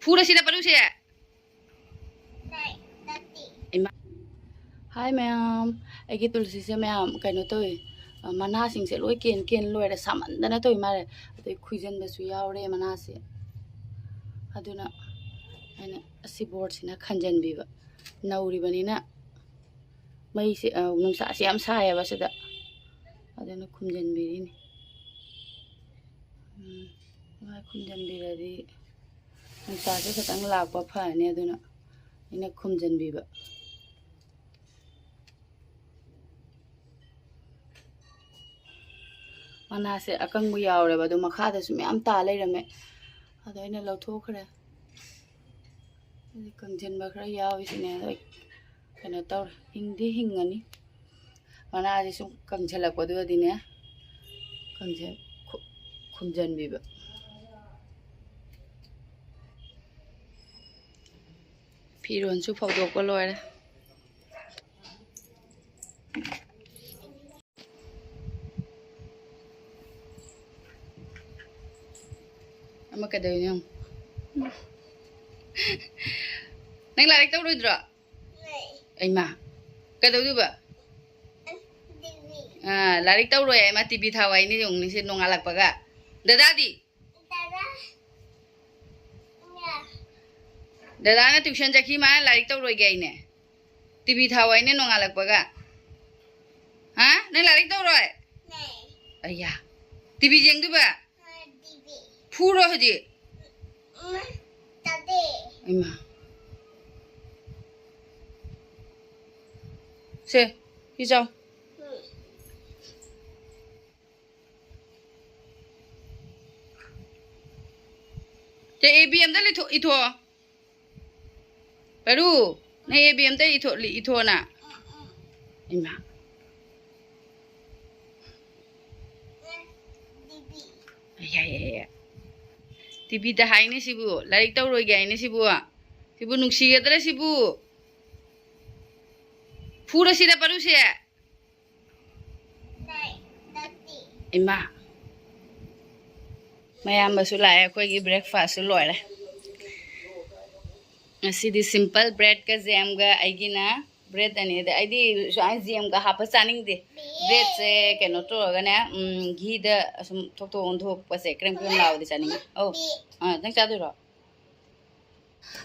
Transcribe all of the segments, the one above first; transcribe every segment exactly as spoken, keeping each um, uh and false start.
ꯐꯨꯔꯁꯤꯗ ꯄꯔꯨꯁꯦ꯫ ꯏꯃꯥ꯫ ꯍꯥꯏ ꯃꯌꯥꯝ, ꯑꯩꯒꯤ ꯇꯨꯜꯁꯤꯁꯦ ꯃꯌꯥꯝ ꯀꯩꯅꯣ ꯇꯧꯏ, ꯑ, ꯃꯅꯥꯁꯤꯡꯁꯦ ꯂꯣꯏ ꯀꯦꯟ ꯀꯦꯟ ꯂꯣꯏꯔꯦ, ꯁꯥꯃꯟꯗꯅ ꯇꯧꯏ ꯃꯥꯜꯂꯦ꯫ ꯑꯗꯩ ꯈꯨꯏꯖꯟꯕꯁꯨ ꯌꯥꯎꯔꯦ ꯃꯅꯥꯁꯦ꯫ ꯑꯗꯨꯅ ꯑꯩꯅ ꯑꯁꯤ ꯕꯣꯔꯗꯁꯤꯅ ꯈꯟꯖꯟꯕꯤꯕ꯫ ꯅꯧꯔꯤꯕꯅꯤꯅ ꯃꯩꯁꯦ, ꯑ, ꯅꯨꯡꯁꯥꯁꯦ ꯌꯥꯝ ꯁꯥꯏꯌꯦꯕ ꯁꯤꯗ, ꯑꯗꯨꯅ ꯈꯨꯝꯖꯟꯕꯤꯔꯤꯅꯤ꯫ ꯎꯝ, ꯃꯥꯏ ꯈꯨꯝꯖꯟꯕꯤꯔꯗꯤ ꯅꯨꯡꯁꯥꯁꯦ ꯈꯤꯇꯪ ꯂꯥꯛꯄ ꯐꯔꯅꯤ, ꯑꯗꯨꯅ ꯑꯩꯅ ꯈꯨꯝꯖꯟꯕꯤꯕ꯫ ꯃꯅꯥꯁꯦ ꯑꯀꯪꯕ ꯌꯥꯎꯔꯦꯕ, ꯑꯗꯣ ꯃꯈꯥꯗꯁꯨ ꯃꯌꯥꯝ ꯇꯥ ꯂꯩꯔꯝꯃꯦ, ꯑꯗꯣ ꯑꯩꯅ ꯂꯧꯊꯣꯛꯈ꯭ꯔꯦ꯫ ꯑꯗꯩ ꯀꯪꯁꯤꯟꯕ ꯈꯔ ꯌꯥꯎꯔꯤꯁꯤꯅꯦ, ꯑꯗꯣ ꯑꯩ ꯀꯩꯅꯣ ꯇꯧꯔꯦ, ꯍꯤꯡꯗꯤ ꯍꯤꯡꯉꯅꯤ꯫ ꯃꯅꯥꯁꯦ ꯁꯨꯝ ꯀꯪꯁꯤꯜꯂꯛꯄꯗꯨꯗꯗꯤꯅꯦ, ꯀꯪꯁꯤꯜ-, ꯈꯨ-, ꯈꯨꯝꯖꯤꯟꯕꯤꯕ꯫ ꯐꯤꯔꯣꯟꯁꯨ ꯐꯧꯗꯣꯛꯄ ꯂꯣꯏꯔꯦ꯫ ꯑꯃ ꯀꯩꯗꯧꯔꯤꯅꯣ ꯌꯦꯡꯉꯨ꯫ ꯅꯪ ꯂꯥꯏꯔꯤꯛ ꯇꯧꯔꯣꯏꯗ꯭ꯔꯣ? ꯑꯩꯃ, ꯀꯩꯗꯧꯗꯣꯏꯕ? ꯑꯥ, ꯂꯥꯏꯔꯤꯛ ꯇꯧꯔꯣꯏ ꯍꯥꯏ, ꯃꯥ ꯇꯤꯚꯤ ꯊꯥꯎ ꯍꯥꯏꯅꯦ, ꯌꯦꯡꯉꯨꯅꯦ, ꯁꯤ ꯅꯣꯡꯉꯥꯜꯂꯛꯄꯒ꯫ ꯗꯗꯥꯗꯤ? ꯗꯗꯥꯅ ꯇ꯭ꯌꯨꯁꯟ ꯆꯠꯈꯤ, ꯃꯥꯅ ꯂꯥꯏꯔꯤꯛ ꯇꯧꯔꯣꯏꯒꯦ ꯍꯥꯏꯅꯦ꯫ ꯇꯤꯚꯤ ꯊꯥꯎ ꯍꯥꯏꯅꯦ ꯅꯣꯡꯉꯥꯜꯂꯛꯄꯒ꯫ ꯍꯥ? ꯅꯪ ꯂꯥꯏꯔꯤꯛ ꯇꯧꯔꯣꯏ? ꯑꯩꯌꯥ꯫ ꯇꯤꯚꯤ ꯌꯦꯡꯗꯣꯏꯕ? ꯐꯨꯔꯣ ꯍꯧꯖꯤꯛ꯫ ꯏꯃꯥ꯫ ꯁꯦ, ꯁꯤ ꯆꯥꯎ꯫ ꯁꯦ, ꯑꯦ ꯕꯤ ꯑꯝꯇ ꯂꯤꯊꯣꯛ-, ꯏꯊꯣꯛꯑꯣ꯫ ꯄꯔꯨ, ꯅꯪ ꯑꯦ ꯕꯤ ꯑꯝꯇ ꯏꯊꯣꯛ-, ꯏꯊꯣꯛꯑꯣꯅ꯫ ꯏꯃꯥ꯫ ꯌꯥꯏ, ꯌꯥꯏ, ꯌꯥꯏ꯫ ꯇꯤꯚꯤꯗ ꯍꯥꯏꯅꯦ ꯁꯤꯕꯨ, ꯂꯥꯏꯔꯤꯛ ꯇꯧꯔꯣꯏꯒꯦ ꯍꯥꯏꯅꯦ ꯁꯤꯕꯨ꯫ ꯁꯤꯕꯨ ꯅꯨꯡꯁꯤꯒꯗ꯭ꯔꯥ ꯁꯤꯕꯨ? ꯐꯨꯔꯁꯤꯔ ꯄꯔꯨꯁꯦ? ꯏꯃꯥ꯫ ꯃꯌꯥꯝꯕꯁꯨ ꯂꯥꯛꯑꯦ, ꯑꯩꯈꯣꯏꯒꯤ breakfastꯁꯨ ꯂꯣꯏꯔꯦ꯫ ꯉꯁꯤꯗꯤ simple breadꯀ jamꯒ, ꯑꯩꯒꯤꯅ bread ꯑꯅꯤ, ꯑꯗ ꯑꯩꯗꯤ ꯁꯨꯃꯥꯏꯅ jamꯒ ꯍꯥꯞꯄ ꯆꯥꯅꯤꯡꯗꯦ꯫ Breadꯁꯦ ꯀꯩꯅꯣ ꯇꯧꯔꯒꯅꯦ, ꯎꯝ, ꯘꯤꯗ ꯑꯁꯨꯝ ꯊꯣꯛ ꯊꯣꯛ ꯑꯣꯟꯊꯣꯛꯄꯁꯦ ꯀ꯭ꯔꯦꯝ ꯀ꯭ꯔꯦꯝ ꯂꯥꯎꯕꯗꯤ ꯆꯥꯅꯤꯡꯉꯦ꯫ ꯑꯧ, ꯑꯥ, ꯅꯪ ꯆꯥꯗꯣꯏꯔꯣ?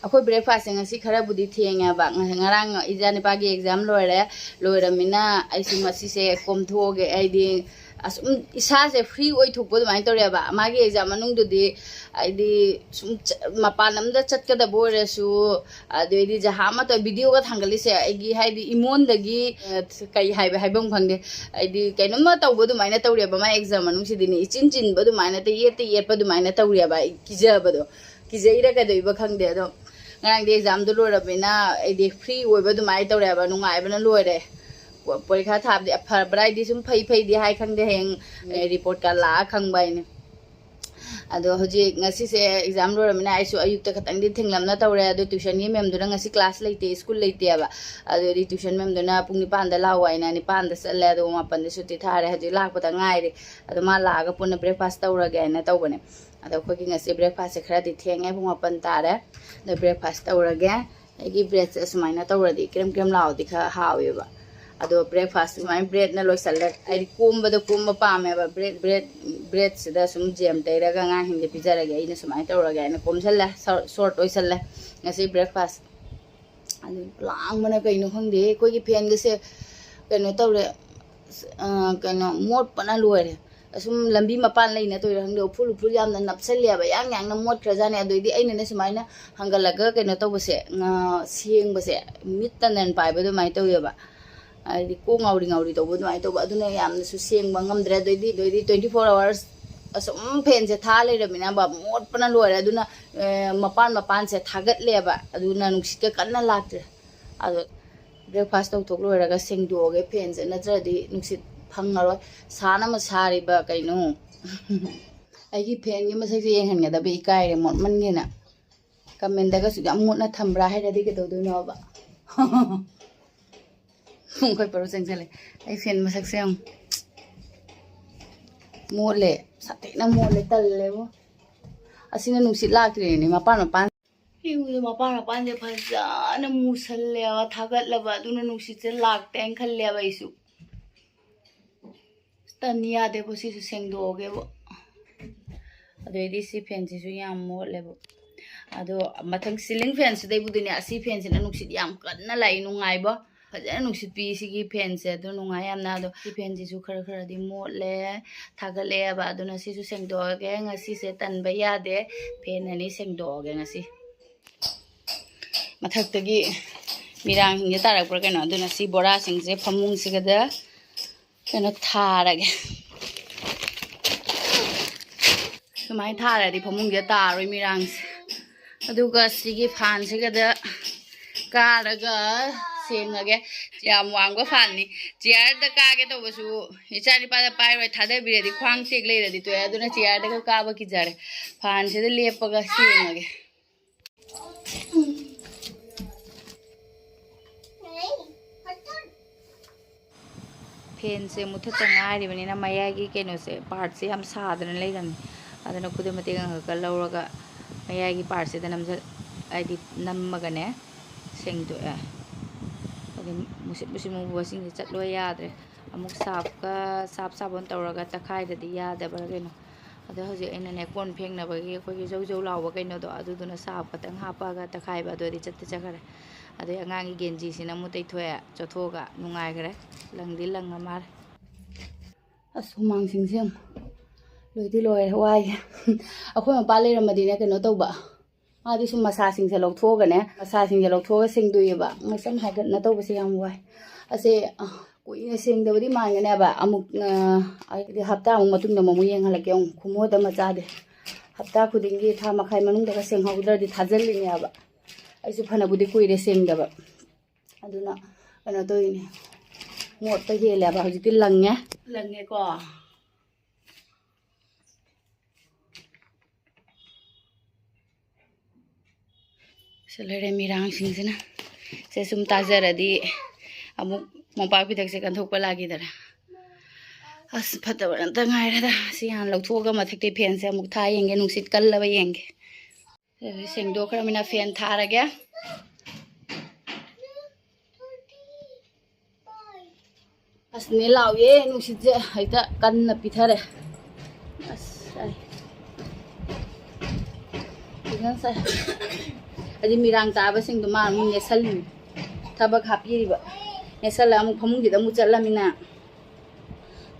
ꯑꯩꯈꯣꯏ breakfastꯁꯦ ꯉꯁꯤ ꯈꯔꯕꯨꯗꯤ ꯊꯦꯡꯉꯦꯕ꯫ ꯉ-, ꯉꯔꯥꯡ ꯏꯆꯥ ꯅꯨꯄꯥꯒꯤ exam ꯂꯣꯏꯔꯦ, ꯂꯣꯏꯔꯃꯤꯅ ꯑꯩꯁꯨ ꯉꯁꯤꯁꯦ ꯀꯣꯝꯊꯣꯛꯑꯒꯦ꯫ ꯑꯩꯗꯤ ꯑꯁꯨꯝ ꯏꯁꯥꯁꯦ free ꯑꯣꯏꯊꯣꯛꯄ ꯑꯗꯨꯃꯥꯏꯅ ꯇꯧꯔꯦꯕ꯫ ꯃꯥꯒꯤ exam ꯃꯅꯨꯡꯗꯨꯗꯤ ꯑꯩꯗꯤ ꯁꯨꯝ ꯆ-, ꯃꯄꯥꯟ ꯑꯝꯗ ꯆꯠꯀꯗꯕ ꯑꯣꯏꯔꯁꯨ, ꯑꯗꯩꯗꯤ ꯖꯍꯥ ꯑꯃꯠꯇ videoꯒ ꯊꯥꯡꯒꯠꯂꯤꯁꯦ ꯑꯩꯒꯤ ꯍꯥꯏꯗꯤ ꯏꯃꯣꯟꯗꯒꯤ, ꯑ, ꯀꯩ ꯍꯥꯏꯕ ꯍꯥꯏꯐꯝ ꯈꯪꯗꯦ꯫ ꯑꯩꯗꯤ ꯀꯩꯅꯣꯝꯃ ꯇꯧꯕ ꯑꯗꯨꯃꯥꯏꯅ ꯇꯧꯔꯦꯕ꯫ ꯃꯥꯏ exam ꯃꯅꯨꯡꯁꯤꯗꯤꯅꯦ ꯏꯆꯤꯟ ꯆꯤꯟꯕ ꯑꯗꯨꯃꯥꯏꯅ, ꯇ ꯌꯦꯠꯇ ꯌꯦꯠꯄ ꯑꯗꯨꯃꯥꯏꯅ ꯇꯧꯔꯦꯕ꯫ ꯑꯩ ꯀꯤꯖꯕꯗꯣ, ꯀꯤꯖꯩꯔ ꯀꯩꯗꯧꯏꯕ ꯈꯪꯗꯦ꯫ ꯑꯗꯣ ꯉꯔꯥꯡꯗꯤ examꯗꯣ ꯂꯣꯏꯔꯕꯅꯤꯅ ꯑꯩꯗꯤ free ꯑꯣꯏꯕ ꯑꯗꯨꯃꯥꯏꯅ ꯇꯧꯔꯦꯕ, ꯅꯨꯡꯉꯥꯏꯕꯅ ꯂꯣꯏꯔꯦ꯫ ꯄ-, ꯄꯔꯤꯈꯥ ꯊꯥꯕꯗꯤ ꯐꯕ꯭ꯔꯥ ꯍꯥꯏꯗꯤ ꯁꯨꯝ ꯐꯩ ꯐꯩꯗꯤ ꯍꯥꯏ ꯈꯪꯗꯦ, ꯍꯌꯦꯡ, ꯑꯦ, reportꯀ ꯂꯥꯛꯑ ꯈꯪꯕ ꯍꯥꯏꯅꯦ꯫ ꯑꯗꯣ ꯍꯧꯖꯤꯛ ꯉꯁꯤꯁꯦ exam ꯂꯣꯏꯔꯕꯅꯤꯅ ꯑꯩꯁꯨ ꯑꯌꯨꯛꯇ ꯈꯛꯇꯪꯗꯤ ꯊꯦꯡꯂꯞꯅ ꯇꯧꯔꯦ꯫ ꯑꯗꯣ tuitionꯒꯤ ma'amꯗꯨꯅ ꯉꯁꯤ class ꯂꯩꯇꯦ, school ꯂꯩꯇꯦꯕ꯫ ꯑꯗꯨꯗꯤ tuition ma'amꯗꯨꯅ ꯄꯨꯡ ꯅꯤꯄꯥꯟꯗ ꯂꯥꯛꯑꯣ ꯍꯥꯏꯅ ꯅꯤꯄꯥꯟꯗ ꯆꯠꯂꯦ, ꯑꯗꯨꯒ ꯃꯥꯄꯟꯗ ꯁꯨꯇꯤ ꯊꯥꯔꯦ꯫ ꯍꯧꯖꯤꯛ ꯂꯥꯛꯄꯗ ꯉꯥꯏꯔꯤ꯫ ꯑꯗꯣ ꯃꯥ ꯂꯥꯛꯑꯒ ꯄꯨꯟꯅ breakfast ꯇꯧꯔꯒꯦ ꯍꯥꯏꯅ ꯇꯧꯕꯅꯦ꯫ ꯑꯗꯣ ꯑꯩꯈꯣꯏꯒꯤ ꯉꯁꯤ breakfastꯁꯦ ꯈꯔꯗꯤ ꯊꯦꯡꯉꯦ, ꯄꯨꯡ ꯃꯥꯄꯟ ꯇꯥꯔꯦ꯫ ꯑꯗꯣ breakfast ꯇꯧꯔꯒꯦ꯫ ꯑꯩꯒꯤ breadꯁꯦ ꯑꯁꯨꯃꯥꯏꯅ ꯇꯧꯔꯗꯤ ꯀ꯭ꯔꯦꯝ ꯀ꯭ꯔꯦꯝ ꯂꯥꯎꯔꯗꯤ ꯈꯔ ꯍꯥꯎꯋꯦꯕ꯫ ꯑꯗꯣ breakfast ꯁꯨꯃꯥꯏꯅ breadꯅ ꯂꯣꯏꯁꯜꯂꯦ꯫ ꯑꯩꯗꯤ ꯀꯣꯝꯕꯗ ꯀꯣꯝꯕ ꯄꯥꯝꯃꯦꯕ꯫ Bread, bread, breadꯁꯤꯗ ꯁꯨꯝ jam ꯇꯩꯔꯒ ꯑꯉꯥꯡꯁꯤꯡꯗ ꯄꯤꯖꯔꯒꯦ, ꯑꯩꯅ ꯁꯨꯃꯥꯏꯅ ꯇꯧꯔꯒꯦ ꯍꯥꯏꯅ ꯀꯣꯝꯁꯜꯂꯦ꯫ Shor-, short ꯑꯣꯏꯁꯜꯂꯦ ꯉꯁꯤ breakfast꯫ ꯑꯗꯨ ꯂꯥꯡꯕꯅ ꯀꯩꯅꯣ ꯈꯪꯗꯦ꯫ ꯑꯩꯈꯣꯏꯒꯤ fanꯒꯁꯦ ꯀꯩꯅꯣ ꯇꯧꯔꯦ꯫ ꯑ, ꯀꯩꯅꯣ, ꯃꯣꯠꯄꯅ ꯂꯣꯏꯔꯦ꯫ ꯑꯁꯨꯝ ꯂꯝꯕꯤ ꯃꯄꯥꯟ ꯂꯩꯅ ꯇꯧꯔꯤꯔꯥ ꯈꯪꯗꯦ, ꯎꯐꯨꯜ ꯎꯐꯨꯜ ꯌꯥꯝꯅ ꯅꯞꯁꯜꯂꯦꯕ, ꯌꯥꯡ ꯌꯥꯡꯅ ꯃꯣꯠꯈ꯭ꯔꯖꯥꯠꯅꯦ꯫ ꯑꯗꯩꯗꯤ ꯑꯩꯅꯅꯦ ꯁꯨꯃꯥꯏꯅ ꯍꯪꯒꯠꯂꯒ ꯀꯩꯅꯣ ꯇꯧꯕꯁꯦ, ꯉꯥ ꯁꯦꯡꯕꯁꯦ, ꯃꯤꯠꯇ ꯅꯟ ꯄꯥꯏꯕ ꯑꯗꯨꯃꯥꯏꯅ ꯇꯧꯋꯦꯕ꯫ ꯍꯥꯏꯗꯤ ꯀꯣꯛ ꯉꯥꯎꯔꯤ ꯉꯥꯎꯔꯤ ꯇꯧꯕ ꯑꯗꯨꯃꯥꯏꯅ ꯇꯧꯕ, ꯑꯗꯨꯅ ꯌꯥꯝꯅꯁꯨ ꯁꯦꯡꯕ ꯉꯝꯗ꯭ꯔꯦ꯫ ꯑꯗꯩꯗꯤ, ꯑꯗꯩꯗꯤ twenty four hours ꯑꯁꯨꯝ fanꯁꯦ ꯊꯥ ꯂꯩꯔꯕꯅꯤꯅ ꯃꯣꯠꯄꯅ ꯂꯣꯏꯔꯦ꯫ ꯑꯗꯨꯅ, ꯑ, ꯃꯄꯥꯟ ꯃꯄꯥꯟꯁꯦ ꯊꯥꯒꯠꯂꯦꯕ, ꯑꯗꯨꯅ ꯅꯨꯡꯁꯤꯠꯀ ꯀꯟꯅ ꯂꯥꯛꯇ꯭ꯔꯦ꯫ ꯑꯗꯣ breakfast ꯇꯧꯊꯣꯛ ꯂꯣꯏꯔꯒ ꯁꯦꯡꯗꯣꯛꯑꯒꯦ fanꯁꯦ, ꯅꯠꯇ꯭ꯔꯗꯤ ꯅꯨꯡꯁꯤꯠ ꯐꯪꯉꯔꯣꯏ꯫ ꯁꯥꯅ ꯑꯃ ꯁꯥꯔꯤꯕ ꯀꯩꯅꯣ꯫ ꯑꯩꯒꯤ fanꯒꯤ ꯃꯁꯛꯁꯦ ꯌꯦꯡꯍꯟꯒꯗꯕ ꯏꯀꯥꯏꯔꯦ, ꯃꯣꯠꯃꯟꯒꯦꯅ꯫ Commentꯗꯒꯁꯨ "ꯌꯥꯝ ꯃꯣꯠꯅ ꯊꯝꯕ꯭ꯔꯥ?" ꯍꯥꯏꯔꯗꯤ ꯀꯩꯗꯧꯗꯣꯏꯅꯣꯕ? ꯄꯨꯡ ꯑꯩꯈꯣꯏ ꯄꯔꯨ ꯆꯪꯁꯤꯜꯂꯦ꯫ ꯑꯩ fan ꯃꯁꯛꯁꯦ ꯌꯦꯡꯉꯨ꯫ ꯃꯣꯠꯂꯦ, ꯁꯥꯊꯤꯅ ꯃꯣꯠꯂꯦ, ꯇꯜꯂꯦꯕꯣ꯫ ꯑꯁꯤꯅ ꯅꯨꯡꯁꯤꯠ ꯂꯥꯛꯇ꯭ꯔꯤꯅꯦ, ꯃꯄꯥꯟ ꯃꯄꯥꯟ꯫ ꯏꯪꯕꯗ ꯃꯄꯥꯟ ꯃꯄꯥꯟꯁꯦ ꯐꯖꯅ ꯃꯨꯁꯜꯂꯦꯕ, ꯊꯥꯒꯠꯂꯕ, ꯑꯗꯨꯅ ꯅꯨꯡꯁꯤꯠꯁꯦ ꯂꯥꯛꯇꯦꯅ ꯈꯜꯂꯦꯕ ꯑꯩꯁꯨ꯫ ꯇꯟ ꯌꯥꯗꯦꯕꯣ, ꯁꯤꯁꯨ ꯁꯦꯡꯗꯣꯛꯑꯒꯦꯕꯣ꯫ ꯑꯗꯩꯗꯤ ꯁꯤ ꯐꯦꯟꯁꯤꯁꯨ ꯌꯥꯝ ꯃꯣꯠꯂꯦꯕ꯫ ꯑꯗꯣ ꯃꯊꯪ ꯁꯤꯂꯤꯡ ꯐꯦꯟꯁꯤꯗꯩꯕꯨꯗꯤꯅꯦ, ꯑꯁꯤ ꯐꯦꯟꯁꯤꯅ ꯅꯨꯡꯁꯤꯠ ꯌꯥꯝ ꯀꯟꯅ ꯂꯥꯛꯏ, ꯅꯨꯡꯉꯥꯏꯕꯣ꯫ ꯐꯖꯅ ꯅꯨꯡꯁꯤꯠ ꯄꯤ ꯁꯤꯒꯤ ꯐꯦꯟꯁꯦ, ꯑꯗꯨ ꯅꯨꯡꯉꯥꯏ ꯌꯥꯝꯅ꯫ ꯑꯗꯣ ꯁꯤ ꯐꯦꯟꯁꯤꯁꯨ ꯈꯔ ꯈꯔꯗꯤ ꯃꯣꯠꯂꯦ, ꯊꯥꯒꯠꯂꯛꯑꯦꯕ꯫ ꯑꯗꯨꯅ ꯁꯤꯁꯨ ꯁꯦꯡꯗꯣꯛꯑꯒꯦ꯫ ꯉꯁꯤꯁꯦ ꯇꯟꯕ ꯌꯥꯗꯦ, ꯐꯦꯟ ꯑꯅꯤ ꯁꯦꯡꯗꯣꯛꯑꯒꯦ ꯉꯁꯤ꯫ ꯃꯊꯛꯇꯒꯤ ꯃꯤꯔꯥꯡꯁꯤꯡꯁꯦ ꯇꯥꯔꯛꯄ꯭ꯔꯥ ꯀꯩꯅꯣ, ꯑꯗꯨꯅ ꯁꯤ ꯕꯣꯔꯥꯁꯤꯡꯁꯦ ꯐꯃꯨꯡꯁꯤꯒꯗ ꯀꯩꯅꯣ ꯊꯥꯔꯒꯦ꯫ ꯁꯨꯃꯥꯏꯅ ꯊꯥꯔꯗꯤ ꯐꯃꯨꯡꯁꯤꯗ ꯇꯥꯔꯣꯏ ꯃꯤꯔꯥꯡꯁꯦ꯫ ꯑꯗꯨꯒ ꯁꯤꯒꯤ ꯐꯥꯟꯁꯤꯒꯗ ꯀꯥꯔꯒ ꯁꯦꯡꯉꯒꯦ꯫ ꯌꯥꯝ ꯋꯥꯡꯕ ꯐꯥꯟꯅꯤ꯫ ꯆꯤꯌꯔꯗ ꯀꯥꯒꯦ ꯇꯧꯕꯁꯨ ꯏꯆꯥ ꯅꯤꯄꯥꯗ ꯄꯥꯏꯔꯣꯏ, ꯊꯥꯗꯕꯤꯔꯗꯤ ꯈ꯭ꯋꯥꯡ ꯇꯦꯛ ꯂꯩꯔꯗꯤ ꯇꯣꯛꯑꯦ꯫ ꯑꯗꯨꯅ ꯆꯤꯌꯔꯗꯒ ꯀꯥꯕ ꯀꯤꯖꯔꯦ꯫ ꯐꯥꯟꯁꯤꯗ ꯂꯦꯞꯄꯒ ꯁꯦꯡꯉꯒꯦ꯫ ꯐꯦꯟꯁꯦ ꯃꯨꯊꯠꯇ ꯉꯥꯏꯔꯤꯕꯅꯤꯅ ꯃꯌꯥꯏꯒꯤ ꯀꯩꯅꯣꯁꯦ, ꯄꯥꯔꯠꯁꯦ ꯌꯥꯝ ꯁꯥꯗꯅ ꯂꯩꯔꯝꯃꯤ꯫ ꯑꯗꯨꯅ ꯈꯨꯗꯝ ꯃꯇꯦꯛ ꯑꯃꯈꯛꯀ ꯂꯧꯔꯒ ꯃꯌꯥꯏꯒꯤ ꯄꯥꯔꯠꯁꯤꯗ ꯅꯝꯖꯜ-, ꯍꯥꯏꯗꯤ ꯅꯝꯃꯒꯅꯦ ꯁꯦꯡꯗꯣꯛꯑꯦ꯫ ꯍꯥꯏꯗꯤ ꯃꯨꯁꯤꯠ ꯃꯨꯁꯤꯠ ꯃꯨꯕꯁꯤꯡꯁꯦ ꯆꯠꯂꯣ ꯌꯥꯗ꯭ꯔꯦ꯫ ꯑꯃꯨꯛ ꯁꯥꯞꯀ, ꯁꯥꯞ ꯁꯥꯕꯣꯟ ꯇꯧꯔꯒ ꯇꯛꯈꯥꯏꯗꯗꯤ ꯌꯥꯗꯕ꯭ꯔꯥ ꯀꯩꯅꯣ꯫ ꯑꯗꯣ ꯍꯧꯖꯤꯛ ꯑꯩꯅꯅꯦ ꯀꯣꯟ ꯐꯦꯡꯅꯕꯒꯤ ꯑꯩꯈꯣꯏꯒꯤ ꯖꯧ ꯖꯧ ꯂꯥꯎꯕ ꯀꯩꯅꯣꯗꯣ, ꯑꯗꯨꯗꯨꯅ ꯁꯥꯞ ꯈꯛꯇꯪ ꯍꯥꯞꯄꯒ ꯇꯛꯈꯥꯏꯕ, ꯑꯗꯨꯗꯤ ꯆꯠꯇꯤ ꯆꯠꯈ꯭ꯔꯦ꯫ ꯑꯗꯩ ꯑꯉꯥꯡꯒꯤ ꯒꯦꯟꯖꯤꯁꯤꯅ ꯑꯃꯨꯛ ꯇꯩꯊꯣꯛꯑꯦ, ꯆꯣꯠꯊꯣꯛꯑꯒ ꯅꯨꯡꯉꯥꯏꯈ꯭ꯔꯦ꯫ ꯂꯪꯗꯤ ꯂꯪꯉ ꯃꯥꯜꯂꯦ꯫ ꯑꯁ, ꯍꯨꯃꯥꯡꯁꯤꯡꯁꯦ ꯌꯦꯡꯉꯨ꯫ ꯂꯣꯏꯗꯤ ꯂꯣꯏꯔꯦ, ꯋꯥꯏꯌꯦ꯫ ꯑꯩꯈꯣꯏ ꯃꯄꯥ ꯂꯩꯔꯝꯃꯗꯤꯅꯦ ꯀꯩꯅꯣ ꯇꯧꯕ, ꯃꯥꯗꯤ ꯁꯨꯝ ꯃꯁꯥꯁꯤꯡꯁꯦ ꯂꯧꯊꯣꯛꯑꯒꯅꯦ, ꯃꯁꯥꯁꯤꯡꯁꯦ ꯂꯧꯊꯣꯛꯑꯒ ꯁꯦꯡꯗꯣꯛꯑꯦꯕ꯫ ꯃꯁꯝ ꯍꯥꯏꯒꯠꯅ ꯇꯧꯕꯁꯦ ꯌꯥꯝ ꯋꯥꯏ꯫ ꯑꯁꯦ, ꯑ, ꯀꯨꯏꯅ ꯁꯦꯡꯗꯕꯗꯤ ꯃꯥꯟꯒꯅꯦꯕ꯫ ꯑꯃꯨꯛ, ꯑ, ꯍꯥꯏꯗꯤ ꯍꯞꯇꯥ ꯑꯃꯨꯛ ꯃꯇꯨꯡꯗ ꯑꯃꯨꯛ ꯌꯦꯡꯍꯜꯂꯛꯀꯦ꯫ ꯑꯃꯨꯛ ꯈꯨꯃꯣꯠ ꯑꯃ ꯆꯥꯗꯦ꯫ ꯍꯞꯇꯥ ꯈꯨꯗꯤꯡꯒꯤ ꯊꯥ ꯃꯈꯥꯏ ꯃꯅꯨꯡꯗꯒ ꯁꯦꯡꯍꯧꯗ꯭ꯔꯗꯤ ꯊꯥꯖꯤꯜꯂꯤꯅꯦꯕ꯫ ꯑꯩꯁꯨ ꯐꯅꯕꯨꯗꯤ ꯀꯨꯏꯔꯦ ꯁꯦꯡꯗꯕ꯫ ꯑꯗꯨꯅ ꯀꯩꯅꯣ ꯇꯧꯔꯤꯅꯦ꯫ ꯃꯣꯠꯄ ꯍꯦꯜꯂꯦꯕ꯫ ꯍꯧꯖꯤꯛꯇꯤ ꯂꯪꯉꯦ꯫ ꯂꯪꯉꯦꯀꯣ꯫ ꯁꯤ ꯂꯩꯔꯦ ꯃꯤꯔꯥꯡꯁꯤꯡꯁꯤꯅ꯫ ꯁꯦ ꯁꯨꯝ ꯇꯥꯖꯔꯗꯤ ꯑꯃꯨꯛ ꯃꯣꯝꯄꯥꯛ ꯐꯤꯗꯛꯁꯦ ꯀꯟꯊꯣꯛꯄ ꯂꯥꯛꯈꯤꯗꯔꯦ꯫ ꯑꯁ, ꯐꯠꯇꯕ ꯉꯥꯛꯇ ꯉꯥꯏꯔꯦꯗ꯫ ꯁꯤ ꯍꯥꯟꯅ ꯂꯧꯊꯣꯛꯑꯒ ꯃꯊꯛꯇꯩ ꯐꯦꯟꯁꯦ ꯑꯃꯨꯛ ꯊꯥ ꯌꯦꯡꯒꯦ, ꯅꯨꯡꯁꯤꯠ ꯀꯜꯂꯕ ꯌꯦꯡꯒꯦ꯫ ꯁꯦꯡꯗꯣꯛꯈ꯭ꯔꯃꯤꯅ ꯐꯦꯟ ꯊꯥꯔꯒꯦ꯫ ꯑꯁ, ꯅꯦ ꯂꯥꯎꯌꯦ, ꯅꯨꯡꯁꯤꯠꯁꯦ ꯍꯦꯛꯇ ꯀꯟꯅ ꯄꯤꯊꯔꯦ꯫ ꯑꯁ, ꯑꯩ ꯐꯖꯅ ꯁꯥꯏ꯫ ꯑꯗꯩ ꯃꯤꯔꯥꯡ ꯇꯥꯕꯁꯤꯡꯗꯣ ꯃꯥ ꯑꯃꯨꯛ ꯅꯦꯠꯁꯜꯂꯤꯅꯤ꯫ ꯊꯕꯛ ꯍꯥꯞꯄꯤꯔꯤꯕ꯫ ꯅꯦꯠꯁꯜꯂ ꯑꯃꯨꯛ ꯐꯃꯨꯡꯁꯤꯗ ꯑꯃꯨꯛ ꯆꯠꯂꯃꯤꯅ꯫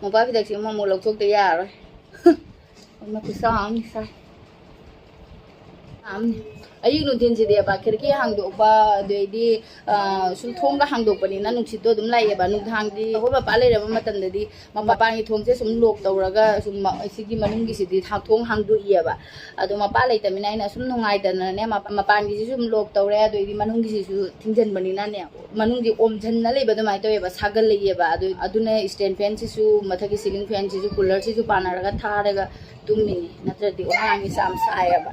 ꯃꯣꯝꯄꯥꯛ ꯐꯤꯗꯛꯁꯤ ꯑꯃꯃꯨꯛ ꯂꯧꯊꯣꯛꯇ ꯌꯥꯔꯔꯣꯏ꯫ ꯑꯃ ꯈꯨꯠꯁꯥ ꯑꯃꯅꯤ ꯁꯥꯏ꯫ ꯑꯃꯅꯤ꯫ ꯑꯌꯨꯛ ꯅꯨꯡꯊꯤꯟꯁꯤꯗꯤꯕ ꯈꯤꯔꯀꯤ ꯍꯥꯡꯗꯣꯛꯄ, ꯑꯗꯩꯗꯤ, ꯑ, ꯁꯨꯝ ꯊꯣꯡꯒ ꯍꯥꯡꯗꯣꯛꯄꯅꯤꯅ ꯅꯨꯡꯁꯤꯠꯇꯣ ꯑꯗꯨꯝ ꯂꯥꯛꯑꯦꯕ꯫ ꯅꯨꯡꯗꯥꯡꯗꯤ ꯑꯩꯈꯣꯏ ꯃꯄꯥ ꯂꯩꯔꯕ ꯃꯇꯝꯗꯗꯤ ꯃꯄꯥꯟꯒꯤ ꯊꯣꯡꯁꯦ ꯁꯨꯝ ꯂꯣꯛ ꯇꯧꯔꯒ ꯁꯨꯝ ꯃ-, ꯁꯤꯒꯤ ꯃꯅꯨꯡꯒꯤꯁꯤꯗꯤ ꯊꯥ-, ꯊꯣꯡ ꯍꯥꯡꯗꯣꯛꯏꯑꯕ꯫ ꯑꯗꯣ ꯃꯄꯥ ꯂꯩꯇꯃꯤꯅ ꯑꯩꯅ ꯁꯨꯝ ꯅꯨꯡꯉꯥꯏꯇꯅꯅꯦ, ꯃꯄ-, ꯃꯄꯥꯟꯒꯤꯁꯤꯁꯨ ꯁꯨꯝ ꯂꯣꯛ ꯇꯧꯔꯦ, ꯑꯗꯩꯗꯤ ꯃꯅꯨꯡꯒꯤꯁꯤꯁꯨ ꯊꯤꯡꯖꯤꯟꯕꯅꯤꯅꯅꯦ, ꯃꯅꯨꯡꯗꯤ ꯑꯣꯝꯁꯤꯟꯅ ꯂꯩꯕ ꯑꯗꯨꯃꯥꯏꯅ ꯇꯧꯋꯦꯕ, ꯁꯥꯒꯠꯂꯛꯑꯦꯕ꯫ ꯑꯗꯨ, ꯑꯗꯨꯅ stand fan ꯁꯤꯁꯨ, ꯃꯊꯛꯀꯤ ceiling fan ꯁꯤꯁꯨ, cooler ꯁꯤꯁꯨ ꯄꯥꯟꯅꯔꯒ ꯊꯥꯔꯒ ꯇꯨꯝꯃꯤꯅꯤ, ꯅꯠꯇ꯭ꯔꯗꯤ ꯑꯉꯥꯡꯒꯤꯁꯦ ꯌꯥꯝ ꯁꯥꯏꯌꯦꯕ꯫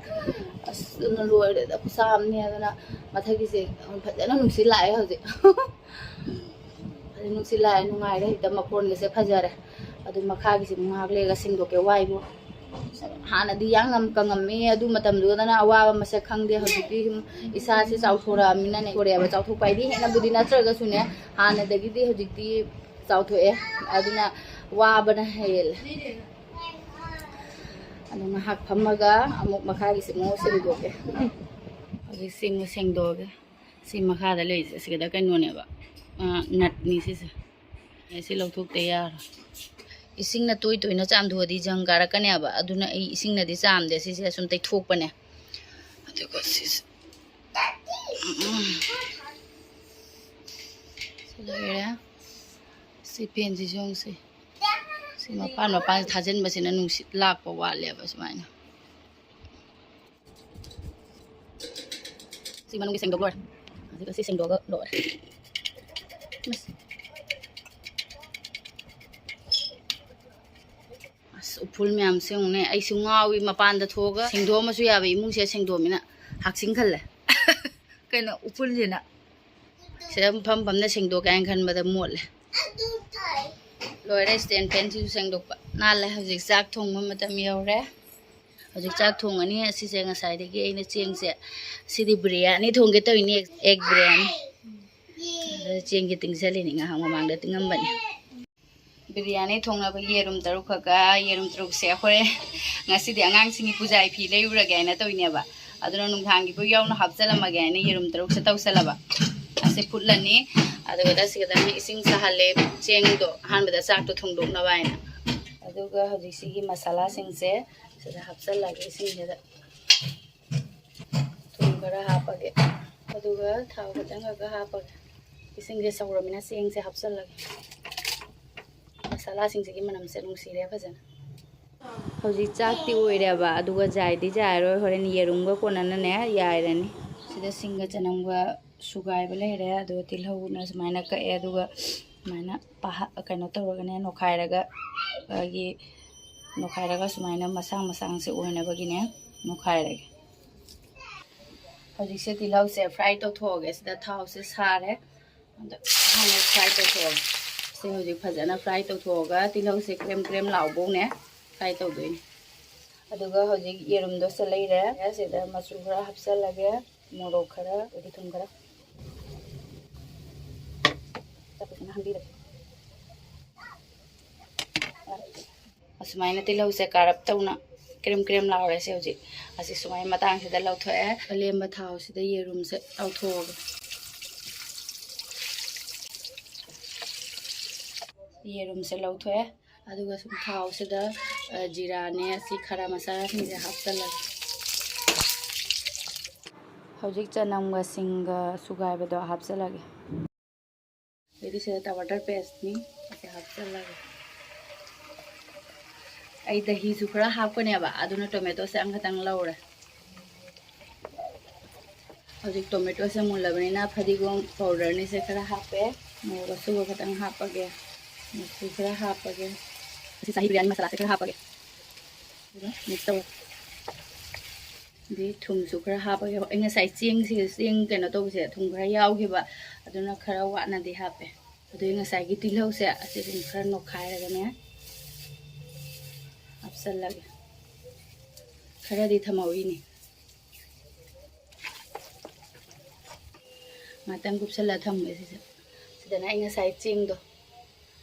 ꯑꯁ, ꯑꯗꯨꯅ ꯂꯣꯏꯔꯦꯗ, ꯈꯨꯠꯁꯥ ꯑꯃꯅꯤ꯫ ꯑꯗꯨꯅ ꯃꯊꯛꯀꯤꯁꯦ ꯐꯖꯅ ꯅꯨꯡꯁꯤꯠ ꯂꯥꯛꯑꯦ ꯍꯧꯖꯤꯛ꯫ ꯑꯗꯩ ꯅꯨꯡꯁꯤꯠ ꯂꯥꯛꯑꯦ, ꯅꯨꯡꯉꯥꯏꯔꯦ, ꯍꯦꯛꯇ ꯃꯀꯣꯟꯒꯁꯦ ꯐꯖꯔꯦ꯫ ꯑꯗꯨ ꯃꯈꯥꯒꯤꯁꯦ ꯉꯥꯏꯍꯥꯛ ꯂꯩꯔꯒ ꯁꯦꯡꯗꯣꯛꯀꯦ, ꯋꯥꯏꯕꯨ꯫ ꯍꯥꯟꯅꯗꯤ ꯌꯥꯝ ꯉꯝ-, ꯀꯪꯉꯝꯃꯤ, ꯑꯗꯨ ꯃꯇꯝꯗꯨꯗꯅ ꯑꯋꯥꯕ ꯃꯁꯛ ꯈꯪꯗꯦ꯫ ꯍꯧꯖꯤꯛꯇꯤ ꯁꯨꯝ ꯏꯁꯥꯁꯦ ꯆꯥꯎꯊꯣꯔꯛꯑꯃꯤꯅꯅꯦ, ꯆꯥꯎꯊꯣꯔꯛꯑꯦꯕ, ꯆꯥꯎꯊꯣꯛꯄ ꯍꯥꯏꯗꯤ ꯍꯦꯟꯅꯕꯨꯗꯤ ꯅꯠꯇ꯭ꯔꯒꯁꯨꯅꯦ, ꯍꯥꯟꯅꯗꯒꯤꯗꯤ ꯍꯧꯖꯤꯛꯇꯤ ꯆꯥꯎꯊꯣꯛꯑꯦ꯫ ꯑꯗꯨꯅ ꯋꯥꯕꯅ ꯍꯦꯜꯂꯦ꯫ ꯑꯗꯨ ꯉꯥꯏꯍꯥꯛ ꯐꯝꯃꯒ ꯑꯃꯨꯛ ꯃꯈꯥꯒꯤꯁꯦ ꯑꯃꯨꯛ ꯁꯦꯡꯗꯣꯛꯀꯦ꯫ ꯍꯧꯖꯤꯛꯁꯦ ꯑꯃꯨꯛ ꯁꯦꯡꯗꯣꯛꯑꯒꯦ꯫ ꯁꯤ ꯃꯈꯥꯗ ꯂꯩꯔꯤꯁꯦ ꯁꯤꯗ ꯀꯩꯅꯣꯅꯦꯕ, ꯑ, ꯅꯠꯅꯤ ꯁꯤꯁꯦ꯫ ꯑꯦ, ꯁꯤ ꯂꯧꯊꯣꯛꯇ ꯌꯥꯔꯣꯏ꯫ ꯏꯁꯤꯡꯅ ꯇꯣꯏ ꯇꯣꯏꯅ ꯆꯥꯝꯊꯣꯛꯑꯗꯤ ꯖꯪ ꯀꯥꯔꯛꯀꯅꯦꯕ꯫ ꯑꯗꯨꯅ ꯑꯩ ꯏꯁꯤꯡꯅꯗꯤ ꯆꯥꯝꯗꯦ, ꯁꯤꯁꯦ ꯁꯨꯝ ꯇꯩꯊꯣꯛꯄꯅꯦ꯫ ꯑꯗꯨꯒ ꯁꯤꯁꯦ, ꯎꯝ, ꯁꯤ ꯂꯩꯔꯦ꯫ ꯁꯤ ꯐꯦꯟꯁꯤꯁꯨ ꯌꯦꯡꯉꯨꯁꯦ꯫ ꯁꯤ ꯃꯄꯥꯟ ꯃꯄꯥꯟ ꯊꯥꯖꯤꯟꯕꯁꯤꯅ ꯅꯨꯡꯁꯤꯠ ꯂꯥꯛꯄ ꯋꯥꯠꯂꯦꯕ ꯁꯨꯃꯥꯏꯅ꯫ ꯁꯤ ꯃꯅꯨꯡꯒꯤ ꯁꯦꯡꯗꯣꯛ ꯂꯣꯏꯔꯦ꯫ ꯑꯗꯨꯒ ꯁꯤ ꯁꯦꯡꯗꯣꯛꯑꯒ ꯂꯣꯏꯔꯦ꯫ ꯑꯁ꯫ ꯑꯁ, ꯎꯐꯨꯜ ꯃꯌꯥꯝꯁꯦ ꯌꯦꯡꯉꯨꯅꯦ꯫ ꯑꯩꯁꯨ ꯉꯥꯎꯏ, ꯃꯄꯥꯟꯗ ꯊꯣꯛꯑꯒ ꯁꯦꯡꯗꯣꯛꯑꯝꯃꯁꯨ ꯌꯥꯕ ꯏꯃꯨꯡꯁꯦ ꯁꯦꯡꯗꯣꯛꯑꯃꯤꯅ ꯍꯥꯛꯆꯤꯡ ꯈꯜꯂꯦ꯫ ꯀꯩꯅꯣ ꯎꯐꯨꯜꯁꯤꯅ꯫ ꯁꯤꯗ ꯐꯝ ꯐꯝꯅ ꯁꯦꯡꯗꯣꯛꯀꯦ ꯍꯥꯏꯅ ꯈꯟꯕꯗ ꯃꯣꯠꯂꯦ꯫ ꯂꯣꯏꯔꯦ, stand fanꯁꯤꯁꯨ ꯁꯦꯡꯗꯣꯛꯄ꯫ ꯅꯥꯜꯂꯦ꯫ ꯍꯧꯖꯤꯛ ꯆꯥꯛ ꯊꯣꯡꯕ ꯃꯇꯝ ꯌꯧꯔꯦ꯫ ꯍꯧꯖꯤꯛ ꯆꯥꯛ ꯊꯣꯡꯉꯅꯤ꯫ ꯑꯁꯤꯁꯦ ꯉꯁꯥꯏꯗꯒꯤ ꯑꯩꯅ ꯆꯦꯡꯁꯦ, ꯁꯤꯗꯤ ꯕꯤꯔꯌꯥꯅꯤ ꯊꯣꯡꯒꯦ ꯇꯧꯔꯤꯅꯦ, egg ꯕꯤꯔꯌꯥꯅꯤ꯫ ꯑꯗ ꯆꯦꯡꯁꯦ ꯇꯤꯡꯁꯜꯂꯤꯅꯤ, ꯉꯥꯏꯍꯥꯛ ꯃꯃꯥꯡꯗ ꯇꯤꯡꯉꯝꯕꯅꯤ꯫ ꯕꯤꯔꯌꯥꯅꯤ ꯊꯣꯡꯅꯕ ꯌꯦꯔꯨꯝ ꯇꯔꯨꯛ ꯈꯛꯀ, ꯌꯦꯔꯨꯝ ꯇꯔꯨꯛꯁꯦ ꯑꯩꯈꯣꯏ ꯉꯁꯤꯗꯤ ꯑꯉꯥꯡꯁꯤꯡꯒꯤ ꯄꯨꯖꯥꯒꯤ ꯐꯤ ꯂꯩꯔꯨꯔꯒꯦ ꯍꯥꯏꯅ ꯇꯧꯔꯤꯅꯦꯕ꯫ ꯑꯗꯨꯅ ꯅꯨꯡꯗꯥꯡꯒꯤꯕꯨ ꯌꯥꯎꯅ ꯍꯥꯞꯆꯜꯂꯝꯃꯒꯦ ꯍꯥꯏꯅ ꯌꯦꯔꯨꯝ ꯇꯔꯨꯛꯁꯦ ꯇꯧꯁꯜꯂꯕ꯫ ꯑꯁꯤ ꯐꯨꯠꯂꯅꯤ꯫ ꯑꯗꯨꯒ ꯁꯤꯗ ꯏꯁꯤꯡ ꯁꯥꯍꯜꯂꯦ꯫ ꯆꯦꯡꯗꯣ ꯑꯍꯥꯟꯕꯗ ꯆꯥꯛꯇꯣ ꯊꯣꯡꯗꯣꯛꯅꯕ ꯍꯥꯏꯅ꯫ ꯑꯗꯨꯒ ꯍꯧꯖꯤꯛ ꯁꯤꯒꯤ ꯃꯁꯥꯂꯥꯁꯤꯡꯁꯦ ꯁꯤꯗ ꯍꯥꯞꯆꯜꯂꯒꯦ ꯏꯁꯤꯡꯁꯤꯗ꯫ ꯊꯨꯝ ꯈꯔ ꯍꯥꯞꯄꯒꯦ꯫ ꯑꯗꯨꯒ ꯊꯥꯎ ꯈꯤꯇꯪ ꯈꯛ ꯍꯥꯞꯄꯒꯦ꯫ ꯏꯁꯤꯡꯁꯦ ꯁꯧꯔꯃꯤꯅ ꯆꯦꯡꯁꯦ ꯍꯥꯞꯆꯜꯂꯒꯦ꯫ ꯃꯁꯥꯂꯥꯁꯤꯡꯁꯤꯒꯤ ꯃꯅꯝꯁꯦ ꯅꯨꯡꯁꯤꯔꯦ ꯐꯖꯅ꯫ ꯍꯧꯖꯤꯛ ꯆꯥꯛꯇꯤ ꯑꯣꯏꯔꯦꯕ, ꯑꯗꯨꯒ ꯌꯥꯏꯗꯤ ꯌꯥꯏꯔꯣꯏ, ꯍꯣꯔꯦꯟ ꯌꯦꯔꯨꯝꯒ ꯀꯣꯟꯅꯅꯅꯦ ꯌꯥꯏꯔꯅꯤ꯫ ꯁꯤꯗ ꯁꯤꯡꯒ ꯆꯅꯝꯒ ꯁꯨꯒꯥꯏꯕ ꯂꯩꯔꯦ, ꯑꯗꯨꯒ ꯇꯤꯜꯍꯧꯅ ꯁꯨꯃꯥꯏꯅ ꯀꯛꯑꯦ, ꯑꯗꯨꯒ ꯁꯨꯃꯥꯏꯅ ꯄꯥꯍ-, ꯀꯩꯅꯣ ꯇꯧꯔꯒꯅꯦ, ꯅꯣꯠꯈꯥꯏꯔꯒ, ꯑꯩꯒꯤ ꯅꯣꯠꯈꯥꯏꯔꯒ ꯁꯨꯃꯥꯏꯅ ꯃꯁꯥꯡ ꯃꯁꯥꯡꯁꯦ ꯑꯣꯏꯅꯕꯒꯤꯅꯦ ꯅꯣꯠꯈꯥꯏꯔꯒꯦ꯫ ꯍꯧꯖꯤꯛꯁꯦ ꯇꯤꯜꯍꯧꯁꯦ fry ꯇꯧꯊꯣꯛꯑꯒꯦ꯫ ꯁꯤꯗ ꯊꯥꯎꯁꯦ ꯁꯥꯔꯦ꯫ ꯑꯗ ꯍꯥꯟꯅ fry ꯇꯧꯊꯣꯛꯑꯒꯦ꯫ ꯁꯤ ꯍꯧꯖꯤꯛ ꯐꯖꯅ fry ꯇꯧꯊꯣꯛꯑꯒ ꯇꯤꯜꯍꯧꯁꯦ ꯀ꯭ꯔꯦꯝ ꯀ꯭ꯔꯦꯝ ꯂꯥꯎꯕꯧꯅꯦ fry ꯇꯧꯗꯣꯏꯅꯦ꯫ ꯑꯗꯨꯒ ꯍꯧꯖꯤꯛ ꯌꯦꯔꯨꯝꯗꯣ ꯁꯤ ꯂꯩꯔꯦ꯫ ꯁꯤꯗ ꯃꯆꯨ ꯈꯔ ꯍꯥꯞꯆꯜꯂꯒꯦ, ꯃꯣꯔꯣꯛ ꯈꯔ, ꯑꯗꯒꯤ ꯊꯨꯝ ꯈꯔ꯫ ꯆꯥꯛ ꯐꯖꯅ ꯍꯥꯞꯄꯤꯔꯒꯦ꯫ ꯑꯁꯨꯃꯥꯏꯅ ꯇꯤꯜꯍꯧꯁꯦ ꯀꯥꯔꯞ ꯇꯧꯅ ꯀ꯭ꯔꯦꯝ ꯀ꯭ꯔꯦꯝ ꯂꯥꯎꯔꯦ꯫ ꯁꯤ ꯍꯧꯖꯤꯛ ꯑꯁꯤ ꯁꯨꯃꯥꯏꯅ ꯃꯇꯥꯡꯁꯤꯗ ꯂꯧꯊꯣꯛꯑꯦ꯫ ꯑꯂꯦꯝꯕ ꯊꯥꯎꯁꯤꯗ ꯌꯦꯔꯨꯝꯁꯦ ꯂꯧꯊꯣꯛꯑꯒꯦ꯫ ꯌꯦꯔꯨꯝꯁꯦ ꯂꯧꯊꯣꯛꯑꯦ꯫ ꯑꯗꯨꯒ ꯁꯨꯝ ꯊꯥꯎꯁꯤꯗ, ꯑ, ꯖꯤꯔꯥꯅꯦ, ꯑꯁꯤ ꯈꯔ ꯃꯁꯥꯁꯤꯡꯁꯦ ꯍꯥꯞꯆꯜꯂꯒꯦ꯫ ꯍꯧꯖꯤꯛ ꯆꯅꯝꯒ ꯁꯤꯡꯒ ꯁꯨꯒꯥꯏꯕꯗꯣ ꯍꯥꯞꯆꯜꯂꯒꯦ꯫ ꯑꯗꯩꯗꯤ ꯁꯤꯗ tomato pasteꯅꯤ, ꯑꯁꯤ ꯍꯥꯞꯆꯜꯂꯒꯦ꯫ ꯑꯩ ꯗꯍꯤꯁꯨ ꯈꯔ ꯍꯥꯞꯀꯅꯦꯕ, ꯑꯗꯨꯅ tomatoꯁꯦ ꯑꯃꯈꯛꯇꯪ ꯂꯧꯔꯦ꯫ ꯍꯧꯖꯤꯛ tomatoꯁꯦ ꯃꯨꯜꯂꯕꯅꯤꯅ ꯐꯗꯤꯒꯣꯝ powderꯅꯤꯁꯦ ꯈꯔ ꯍꯥꯞꯄꯦ, ꯃꯣꯔꯣꯛ ꯑꯁꯨꯕ ꯈꯤꯇꯪ ꯍꯥꯞꯄꯒꯦ, ꯃꯆꯨ ꯈꯔ ꯍꯥꯞꯄꯒꯦ, ꯑꯁꯤ ꯁꯥꯍꯤ ꯕꯤꯔꯌꯥꯅꯤ ꯃꯁꯥꯂꯥꯁꯦ ꯈꯔ ꯍꯥꯞꯄꯒꯦ, ꯑꯗꯨꯒ mix ꯇꯧꯔꯦ꯫ ꯑꯗꯩ ꯊꯨꯝꯁꯨ ꯈꯔ ꯍꯥꯞꯄꯒꯦ꯫ ꯑꯩ ꯉꯁꯥꯏ ꯆꯦꯡꯁꯤ, ꯆꯦꯡ ꯀꯩꯅꯣ ꯇꯧꯕꯁꯦ ꯊꯨꯝ ꯈꯔ ꯌꯥꯎꯈꯤꯕ, ꯑꯗꯨꯅ ꯈꯔ ꯋꯥꯠꯅꯗꯤ ꯍꯥꯞꯄꯦ꯫ ꯑꯗꯨꯒꯤ ꯉꯁꯥꯏꯒꯤ ꯇꯤꯜꯍꯧꯁꯦ ꯑꯁꯤ ꯑꯗꯨꯝ ꯈꯔ ꯅꯣꯛꯈꯥꯏꯔꯒꯅꯦ ꯍꯥꯞꯆꯜꯂꯒꯦ꯫ ꯈꯔꯗꯤ ꯊꯝꯍꯧꯔꯤꯅꯤ꯫ ꯉꯥꯛꯇꯪ ꯀꯨꯞꯁꯜꯂ ꯊꯝꯒꯦ ꯁꯤꯁꯦ꯫ ꯁꯤꯗꯅ ꯑꯩ ꯉꯁꯥꯏ ꯆꯦꯡꯗꯣ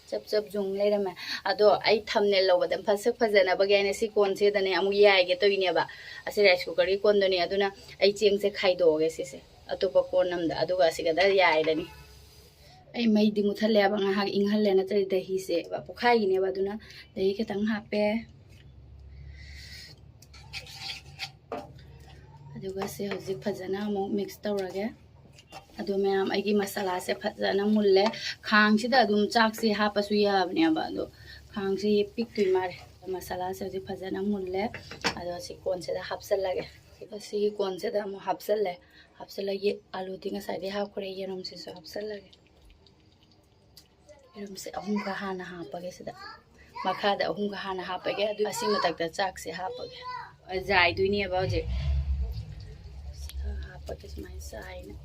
ꯆꯞ ꯆꯞ ꯌꯨꯡ ꯂꯩꯔꯝꯃꯦ꯫ ꯑꯗꯣ ꯑꯩ ꯊꯝꯅꯦꯜ ꯂꯧꯕꯗ ꯃꯁꯛ ꯐꯖꯅꯕꯒꯤ ꯍꯥꯏꯅ ꯁꯤ ꯀꯣꯟꯁꯤꯗꯅꯦ ꯑꯃꯨꯛ ꯌꯥꯏꯒꯦ ꯇꯧꯔꯤꯅꯦꯕ꯫ ꯑꯁꯤ ꯔꯥꯏꯁ ꯀꯨꯀꯔꯒꯤ ꯀꯣꯟꯗꯨꯅꯦ꯫ ꯑꯗꯨꯅ ꯑꯩ ꯆꯦꯡꯁꯦ ꯈꯥꯏꯗꯣꯛꯑꯒꯦ ꯁꯤꯁꯦ ꯑꯇꯣꯞꯄ ꯀꯣꯟ ꯑꯃꯗ, ꯑꯗꯨꯒ ꯑꯁꯤꯒꯗ ꯌꯥꯏꯔꯅꯤ꯫ ꯑꯩ ꯃꯩꯗꯤ ꯃꯨꯠꯊꯠꯂꯦꯕ, ꯉꯥꯏꯍꯥꯛ ꯏꯪꯍꯜꯂꯦ, ꯅꯠꯇ꯭ꯔꯗꯤ ꯗꯍꯤꯁꯦ ꯄꯣꯛꯈꯥꯏꯒꯤꯅꯦꯕ꯫ ꯑꯗꯨꯅ ꯗꯍꯤ ꯈꯤꯇꯪ ꯍꯥꯞꯄꯦ꯫ ꯑꯗꯨꯒ ꯁꯤ ꯍꯧꯖꯤꯛ ꯐꯖꯅ ꯑꯃꯨꯛ ꯃꯤꯛꯁ ꯇꯧꯔꯒꯦ꯫ ꯑꯗꯨ ꯃꯌꯥꯝ, ꯑꯩꯒꯤ ꯃꯁꯥꯂꯥꯁꯦ ꯐꯖꯅ ꯃꯨꯜꯂꯦ꯫ ꯈꯥꯡꯁꯤꯗ ꯑꯗꯨꯝ ꯆꯥꯛꯁꯦ ꯍꯥꯞꯄꯁꯨ ꯌꯥꯕꯅꯦꯕ, ꯑꯗꯣ ꯈꯥꯡꯁꯤ ꯄꯤꯛꯇꯣꯏ ꯃꯥꯜꯂꯦ꯫ ꯃꯁꯥꯂꯥꯁꯦ ꯍꯧꯖꯤꯛ ꯐꯖꯅ ꯃꯨꯜꯂꯦ꯫ ꯑꯗꯣ ꯁꯤ ꯀꯣꯟꯁꯤꯗ ꯍꯥꯞꯆꯜꯂꯒꯦ꯫ ꯁꯤꯒꯤ ꯀꯣꯟꯁꯤꯗ ꯑꯃꯨꯛ ꯍꯥꯞꯆꯜꯂꯦ꯫ ꯍꯥꯞꯆꯜꯂꯒ ꯑꯂꯨꯗꯤ ꯉꯁꯥꯏꯗꯩ ꯍꯥꯞꯈ꯭ꯔꯦ, ꯌꯦꯔꯨꯝꯁꯤꯁꯨ ꯍꯥꯞꯆꯜꯂꯒꯦ꯫ ꯌꯦꯔꯨꯝꯁꯦ ꯑꯍꯨꯝꯒ ꯍꯥꯟꯅ ꯍꯥꯞꯄꯒꯦ ꯁꯤꯗ꯫ ꯃꯈꯥꯗ ꯑꯍꯨꯝꯒ ꯍꯥꯟꯅ ꯍꯥꯞꯄꯒꯦ꯫ ꯑꯗꯨ ꯑꯁꯤ ꯃꯊꯛꯇ ꯆꯥꯛꯁꯦ ꯍꯥꯞꯄꯒꯦ꯫ ꯖꯥꯏꯗꯣꯏꯅꯦꯕ ꯍꯧꯖꯤꯛ꯫ ꯁꯤꯗ ꯍꯥꯞꯄꯒꯦ ꯁꯨꯃꯥꯏꯅ ꯆꯥꯏꯅ꯫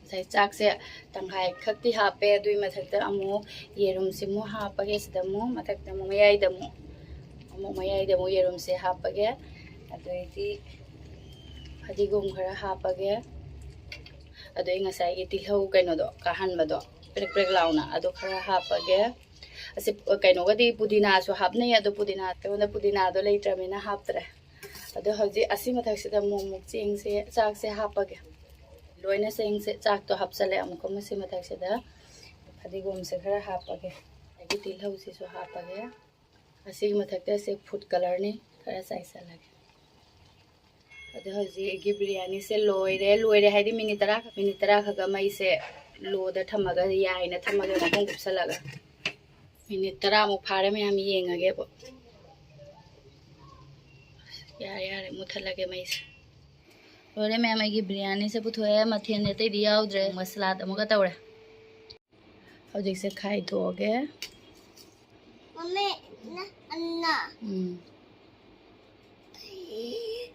ꯉꯁꯥꯏ ꯆꯥꯛꯁꯦ ꯇꯪꯈꯥꯏ ꯈꯛꯇꯤ ꯍꯥꯞꯄꯦ꯫ ꯑꯗꯨꯒꯤ ꯃꯊꯛꯇ ꯑꯃꯨꯛ ꯌꯦꯔꯨꯝꯁꯤꯃꯨꯛ ꯍꯥꯞꯄꯒꯦ ꯁꯤꯗ ꯑꯃꯨꯛ, ꯃꯊꯛꯇ ꯑꯃꯨꯛ, ꯃꯌꯥꯏꯗ ꯑꯃꯨꯛ, ꯑꯃꯨꯛ ꯃꯌꯥꯏꯗ ꯑꯃꯨꯛ ꯌꯦꯔꯨꯝꯁꯦ ꯍꯥꯞꯄꯒꯦ꯫ ꯑꯗꯩꯗꯤ ꯐꯗꯤꯒꯣꯝ ꯈꯔ ꯍꯥꯞꯄꯒꯦ꯫ ꯑꯗꯩ ꯉꯁꯥꯏꯒꯤ ꯇꯤꯜꯍꯧ ꯀꯩꯅꯣꯗꯣ, ꯀꯥꯍꯟꯕꯗꯣ, ꯄ꯭ꯔꯦꯛ ꯄ꯭ꯔꯦꯛ ꯂꯥꯎꯅ, ꯑꯗꯨ ꯈꯔ ꯍꯥꯞꯄꯒꯦ꯫ ꯑꯁꯤ ꯀꯩꯅꯣꯒꯗꯤ ꯄꯨꯗꯤꯅꯥꯁꯨ ꯍꯥꯞꯅꯩ, ꯑꯗꯣ ꯄꯨꯗꯤꯅꯥ, ꯑꯩꯉꯣꯟꯗ ꯄꯨꯗꯤꯅꯥꯗꯣ ꯂꯩꯇ꯭ꯔꯕꯅꯤꯅ ꯍꯥꯞꯇ꯭ꯔꯦ꯫ ꯑꯗꯣ ꯍꯧꯖꯤꯛ ꯑꯁꯤ ꯃꯊꯛꯁꯤꯗ ꯑꯃꯨꯛ ꯑꯃꯨꯛ ꯆꯦꯡꯁꯦ, ꯆꯥꯛꯁꯦ ꯍꯥꯞꯄꯒꯦ꯫ ꯂꯣꯏꯅ ꯆꯦꯡꯁꯦ, ꯆꯥꯛꯇꯣ ꯍꯥꯞꯆꯜꯂꯦ꯫ ꯑꯃꯨꯛꯀ ꯃꯁꯤ ꯃꯊꯛꯁꯤꯗ ꯐꯗꯤꯒꯣꯝꯁꯦ ꯈꯔ ꯍꯥꯞꯄꯒꯦ, ꯑꯗꯒꯤ ꯇꯤꯜꯍꯧꯁꯤꯁꯨ ꯍꯥꯞꯄꯒꯦ꯫ ꯑꯁꯤꯒꯤ ꯃꯊꯛꯇ ꯑꯁꯤ ꯐꯨꯗ ꯀꯂꯔꯅꯤ, ꯈꯔ ꯆꯥꯏꯁꯜꯂꯒꯦ꯫ ꯑꯗꯣ ꯍꯧꯖꯤꯛ ꯑꯩꯒꯤ ꯕꯤꯔꯌꯥꯅꯤꯁꯦ ꯂꯣꯏꯔꯦ꯫ ꯂꯣꯏꯔꯦ ꯍꯥꯏꯗꯤ ꯃꯤꯅꯤꯠ ꯇꯔꯥ, ꯃꯤꯅꯤꯠ ꯇꯔꯥ ꯈꯛꯇ ꯃꯩꯁꯦ ꯂꯣꯗ ꯊꯝꯃꯒ, ꯌꯥꯏꯅ ꯊꯝꯃꯒ, ꯃꯈꯨꯝ ꯀꯨꯞꯁꯜꯂꯒ꯫ ꯃꯤꯅꯤꯠ ꯇꯔꯥꯃꯨꯛ ꯐꯥꯔꯦ ꯃꯌꯥꯝ, ꯌꯦꯡꯉꯒꯦꯕ꯫ ꯌꯥꯔꯦ, ꯌꯥꯔꯦ, ꯃꯨꯠꯊꯠꯂꯒꯦ ꯃꯩꯁꯦ꯫ ꯂꯣꯏꯔꯦ ꯃꯌꯥꯝ, ꯑꯩꯒꯤ ꯕꯤꯔꯌꯥꯅꯤꯁꯦ ꯄꯨꯊꯣꯛꯑꯦ꯫ ꯃꯊꯦꯜ ꯑꯇꯩꯗꯤ ꯌꯥꯎꯗ꯭ꯔꯦ꯫ ꯁꯂꯥꯗ ꯑꯃꯒ ꯇꯧꯔꯦ꯫ ꯍꯧꯖꯤꯛꯁꯦ ꯈꯥꯏꯗꯣꯛꯑꯒꯦ꯫ ꯃꯃꯤ, ꯅ-, ꯑꯟꯅ꯫ ꯎꯝ꯫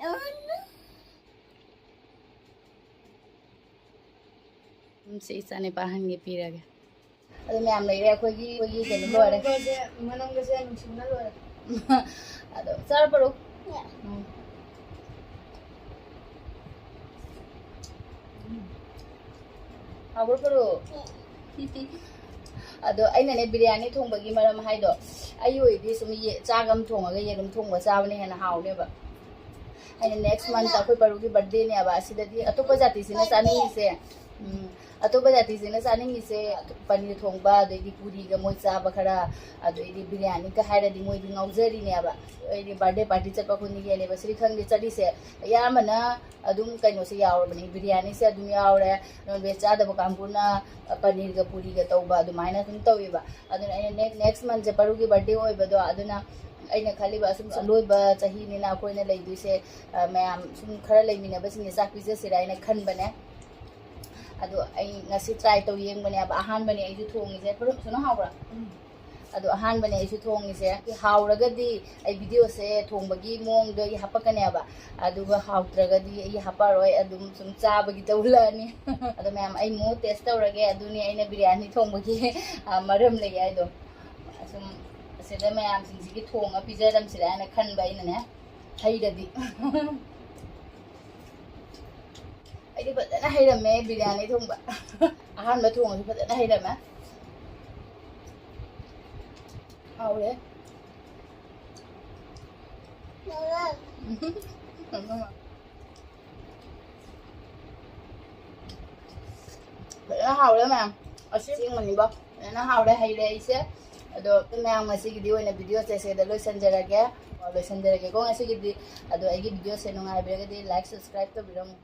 ꯑꯟꯅ꯫ ꯎꯝ, ꯁꯤ ꯏꯆꯥꯅꯤꯄꯥ ꯑꯍꯟꯒꯤ ꯄꯤꯔꯒꯦ꯫ ꯑꯗꯨ ꯃꯌꯥꯝ ꯂꯩꯔꯦ ꯑꯩꯈꯣꯏꯒꯤ, ꯑꯩꯈꯣꯏꯒꯤ ꯀꯩꯅꯣ ꯂꯣꯏꯔꯦ꯫ ꯃꯅꯨꯡꯗꯁꯦ, ꯃꯅꯨꯡꯗꯁꯦ ꯅꯨꯡꯁꯤꯕꯅ ꯂꯣꯏꯔꯦ꯫ ꯑꯗꯣ ꯆꯥꯔꯣ ꯄꯔꯨ꯫ ꯎꯝ꯫ ꯍꯥꯎꯕ꯭ꯔꯣ ꯄꯔꯨ? ꯑꯗꯣ ꯑꯩꯅꯅꯦ ꯕꯤꯔꯌꯥꯅꯤ ꯊꯣꯡꯕꯒꯤ ꯃꯔꯝ ꯍꯥꯏꯗꯣ, ꯑꯩ ꯑꯣꯏꯗꯤ ꯁꯨꯝ ꯌꯦ-, ꯆꯥꯛ ꯑꯃ ꯊꯣꯡꯉꯒ ꯌꯦꯔꯨꯝ ꯊꯣꯡꯕ ꯆꯥꯕꯅ ꯍꯦꯟꯅ ꯍꯥꯎꯅꯦꯕ꯫ ꯑꯩꯅ next month ꯑꯩꯈꯣꯏ ꯄꯔꯨꯒꯤ birthdayꯅꯦꯕ, ꯑꯁꯤꯗꯗꯤ ꯑꯇꯣꯞꯄ ꯖꯥꯇꯤꯁꯤꯅ ꯆꯥꯅꯤꯡꯉꯤꯁꯦ, ꯎꯝ, ꯑꯇꯣꯞꯄ ꯖꯥꯇꯤꯁꯤꯅ ꯆꯥꯅꯤꯡꯉꯤꯁꯦ ꯄꯅꯤꯔ ꯊꯣꯡꯕ, ꯑꯗꯩꯗꯤ ꯄꯨꯔꯤꯒ ꯃꯣꯏ ꯆꯥꯕ ꯈꯔ, ꯑꯗꯩꯗꯤ ꯕꯤꯔꯌꯥꯅꯤꯒ ꯍꯥꯏꯔꯗꯤ ꯃꯣꯏꯗꯤ ꯉꯥꯎꯖꯔꯤꯅꯦꯕ꯫ ꯑꯩꯗꯤ birthday party ꯆꯠꯄ ꯑꯩꯈꯣꯏꯅꯤ anniversary ꯈꯪꯗꯦ ꯆꯠꯂꯤꯁꯦ, ꯑꯌꯥꯝꯕꯅ ꯑꯗꯨꯝ ꯀꯩꯅꯣꯁꯦ ꯌꯥꯎꯔꯕꯅꯦ, ꯕꯤꯔꯌꯥꯅꯤꯁꯦ ꯑꯗꯨꯝ ꯌꯥꯎꯔꯦ, non veg ꯆꯥꯗꯕ ꯀꯥꯡꯕꯨꯅ ꯄꯅꯤꯔꯒ ꯄꯨꯔꯤꯒ ꯇꯧꯕ ꯑꯗꯨꯃꯥꯏꯅ ꯑꯗꯨꯝ ꯇꯧꯋꯦꯕ꯫ ꯑꯗꯨꯅ ꯑꯩꯅ ne-, next monthꯁꯦ ꯄꯔꯨꯒꯤ birthday ꯑꯣꯏꯕꯗꯣ, ꯑꯗꯨꯅ ꯑꯩꯅ ꯈꯜꯂꯤꯕ ꯑꯁꯨꯝ ꯑꯂꯣꯏꯕ ꯆꯍꯤꯅꯤꯅ ꯑꯩꯈꯣꯏꯅ ꯂꯩꯗꯣꯏꯁꯦ, ꯑ, ꯃꯌꯥꯝ ꯁꯨꯝ ꯈꯔ ꯂꯩꯃꯤꯟꯅꯕꯁꯤꯡꯁꯦ ꯆꯥꯛ ꯄꯤꯖꯁꯤꯔꯥ ꯍꯥꯏꯅ ꯈꯟꯕꯅꯦ꯫ ꯑꯗꯣ ꯑꯩ ꯉꯁꯤ try ꯇꯧ ꯌꯦꯡꯕꯅꯦꯕ, ꯑꯍꯥꯟꯕꯅꯦ ꯑꯩꯁꯨ ꯊꯣꯡꯉꯤꯁꯦ꯫ ꯄꯔꯨ, ꯁꯨꯅ ꯍꯥꯎꯕ꯭ꯔꯥ? ꯎꯝ꯫ ꯑꯗꯣ ꯑꯍꯥꯟꯕꯅꯦ ꯑꯩꯁꯨ ꯊꯣꯡꯉꯤꯁꯦ꯫ ꯍꯥꯎꯔꯒꯗꯤ ꯑꯩ videoꯁꯦ ꯊꯣꯡꯕꯒꯤ ꯃꯑꯣꯡꯗꯣ ꯑꯩ ꯍꯥꯄꯛꯀꯅꯦꯕ, ꯑꯗꯨꯒ ꯍꯥꯎꯇ꯭ꯔꯒꯗꯤ ꯑꯩ ꯍꯥꯄꯛꯑꯔꯣꯏ꯫ ꯑꯗꯨꯝ ꯁꯨꯝ ꯆꯥꯕꯒꯤ ꯇꯧꯍꯜꯂꯛꯑꯅꯤ꯫ ꯑꯗꯣ ꯃꯌꯥꯝ, ꯑꯩ ꯑꯃꯨꯛ taste ꯇꯧꯔꯒꯦ꯫ ꯑꯗꯨꯅꯤ ꯑꯩꯅ ꯕꯤꯔꯌꯥꯅꯤ ꯊꯣꯡꯕꯒꯤ, ꯑ, ꯃꯔꯝ ꯂꯩ ꯍꯥꯏꯗꯣ꯫ ꯁꯨꯝ ꯑꯁꯤꯗ ꯃꯌꯥꯝꯁꯤꯡꯁꯤꯒꯤ ꯊꯣꯡꯉ ꯄꯤꯖꯔꯝꯁꯤꯔꯥ ꯍꯥꯏꯅ ꯈꯟꯕ ꯑꯩꯅꯅꯦ, ꯍꯩꯔꯗꯤ꯫ ꯑꯩꯗꯤ ꯐꯖꯅ ꯍꯩꯔꯝꯃꯦ ꯕꯤꯔꯌꯥꯅꯤ ꯊꯣꯡꯕ꯫ ꯑꯍꯥꯟꯕ ꯊꯣꯡꯉꯁꯨ ꯐꯖꯅ ꯍꯩꯔꯝꯃꯦ꯫ ꯍꯥꯎꯔꯦ꯫ ꯐꯖꯅ ꯍꯥꯎꯔꯦ ꯃꯌꯥꯝ꯫ ꯑꯁꯦꯡꯕꯅꯤꯕꯣ꯫ ꯐꯖꯅ ꯍꯥꯎꯔꯦ, ꯍꯩꯔꯦ ꯑꯩꯁꯦ꯫ ꯑꯗꯣ ꯃꯌꯥꯝ, ꯉꯁꯤꯒꯤꯗꯤ ꯑꯣꯏꯅ videoꯁꯦ ꯁꯤꯗ ꯂꯣꯏꯁꯟꯖꯔꯒꯦ꯫ ꯂꯣꯏꯁꯟꯖꯔꯒꯦꯀꯣ ꯉꯁꯤꯒꯤꯗꯤ꯫ ꯑꯗꯣ ꯑꯩꯒꯤ videoꯁꯦ ꯅꯨꯡꯉꯥꯏꯕꯤꯔꯒꯗꯤ like, subscribe ꯇꯧꯕꯤꯔꯝꯃꯨ꯫